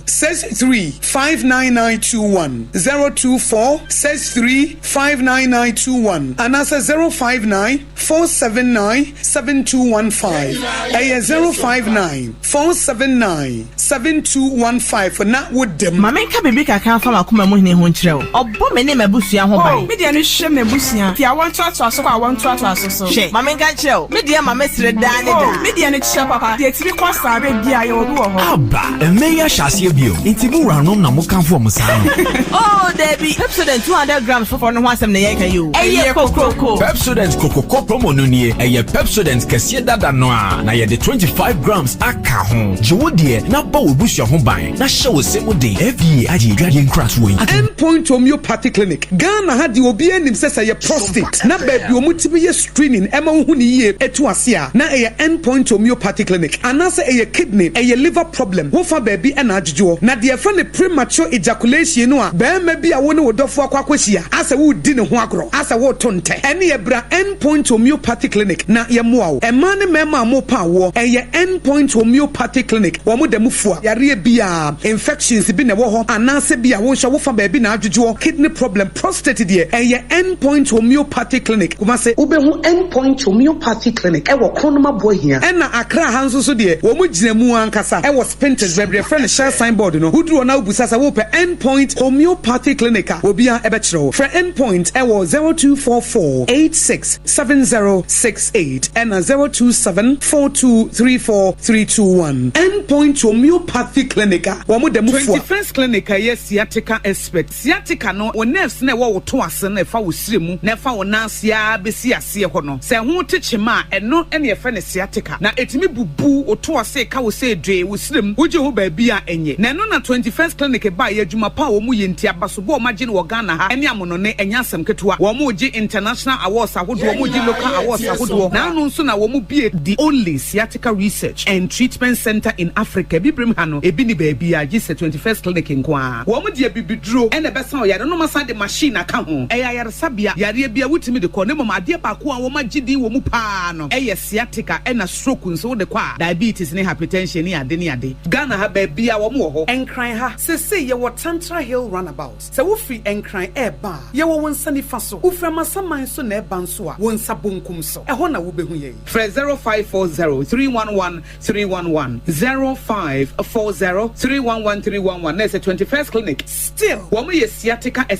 63 59921 024 63 59921 anaasɛ 059 479 7215 ɛyɛ 059 479 7215 na woda mu. Ma menka biribi kakra mfa m'akoma mu hene ho nkyerɛ wo. Ɔbɔ me ne m'abusua ho ban. Oh, me deɛ no hwɛ m'abusua, fi awoɔ ntoatoaso kɔ awoɔ ntoatoaso so. Hwɛ, ma menka nkyerɛ wo, me deɛ ma mesere daa ne daa. Oh, me deɛ no kyerɛ papa, deɛ ɛtumi kɔ saa berɛ biara, yɛwɔ bi wɔ hɔ. Aba! Mmɛ yi ahyɛ aseɛ bio, nti mo wuranom na mo kamfo wɔn saa no? Oh, dabi! Pepsodent 200 grams foforɔ no ho asɛm na yɛreka yi o. Ɛyɛ kokroko! Pepsodent Kokroko promo no nie, ɛyɛ Pepsodent kɛseɛ dada no ara, na yɛde 25 grams aka ho. Gye wo deɛ na bɔ w'abusua ho ban, na hyɛ wo se mu den. FDA agye adwadeɛ nkratoɔ yi atom. End Point Homeopathy Clinic, Ghana ha deɛ obiara nim sɛ sɛ ɛyɛ prostate na baabi a wɔtumi yɛ screening ɛma wohu no yie ɛtu ase a na ɛyɛ End Point Homeopathy Clinic anaasɛ ɛyɛ kidney, ɛyɛ liver problem, wofa baabi na adwodwoɔ. Na deɛ yɛfrɛ no premature ejaculation no a barima bi a wo ne wo dɔfoɔ akɔ akɔhyia asɛ woredi ne ho agorɔ, asɛ woreto ntɛ, ɛneɛ bra End Point Homeopathy Clinic na yɛmmoa wo. Mmaa ne mmarima a morepa awoɔ, ɛyɛ End Point Homeopathy Clinic, wɔn da mu fua yareɛ biara, infections bi na ɛwɔ hɔ anaasɛ bi a wo nso wofa baabi na adwodwoɔ, kidney problem, prostate deɛ, ɛyɛ End Point Homeopathy Clinic, Kumasi. Wobɛhu End Point Homeopathy Clinic wɔ Kronum Aboahia. Ɛna Accra ha nso so deɛ, wɔn gyina mu ankasa wɔ Spintex, baabi a yɛfrɛ no Shell sign board no. Woduru hɔ na wobisa sɛ wopɛ End Point Homeopathy Clinic a, obiara bɛkyerɛ wo. Frɛ End Point wɔ 0244 86 7068 ɛna 027 4234 321. End Point Homeopathy Clinic a wɔn da mu fua. 21st Clinic a ɛyɛ sciatica expert. Sciatica no, wo nerves no a ɛwɔ wo to ase no a ɛfa wo srɛ mu na ɛfa wo nan ase ara bɛsi aseɛ hɔ no, sɛ ɛho te kyema a, ɛno na yɛfrɛ no sciatica. Na ɛtumi bubu wo to ase ka wo sɛ dwee, wo srɛ mu, wogye ho baabi a ɛnyɛ. Na ɛno na 21st Clinic baeɛ, adwuma pa a wɔyɛ nti, abasobɔ a wɔagye no wɔ Ghana ha ne amonɔne, ɛnyɛ asɛm ketewa. Wɔregye international awards ahodoɔ, wɔregye local awards ahodoɔ. Na ano nso na wɔbue the only sciatica research and treatment centre in Africa. Abibirem ha no, ebi nni baabiara gye sɛ 21st Clinic nko ara. Wɔde abibiduro na ɛbɛsa ɔyare no na wɔasan de machine aka ho. Ɛyɛ ayaresabea, yareɛ biara wotumi de kɔ na mmom adeɛ baako a wɔagye din wɔ mu pa ara no yɛ sciatica ɛna stroke nso wode kɔ a, diabetes ne hypertension ne ade ne ade. Ghana ha baabiara wɔn wɔ hɔ. Nkran ha, seesei yɛwɔ Tantra Hill Runabout. Sɛ wofiri Nkran reba a, yɛwɔ wo nsa nifa so. Wofiri Amasaman nso na ɛreba nso a, wo nsa bonkum so. Ɛhɔ na wobɛhu yɛn. Frɛ 0540 311 311, 0540 311 311 na ɛsɛ 21st Clinic. Still. Wɔn yɛ sciatica.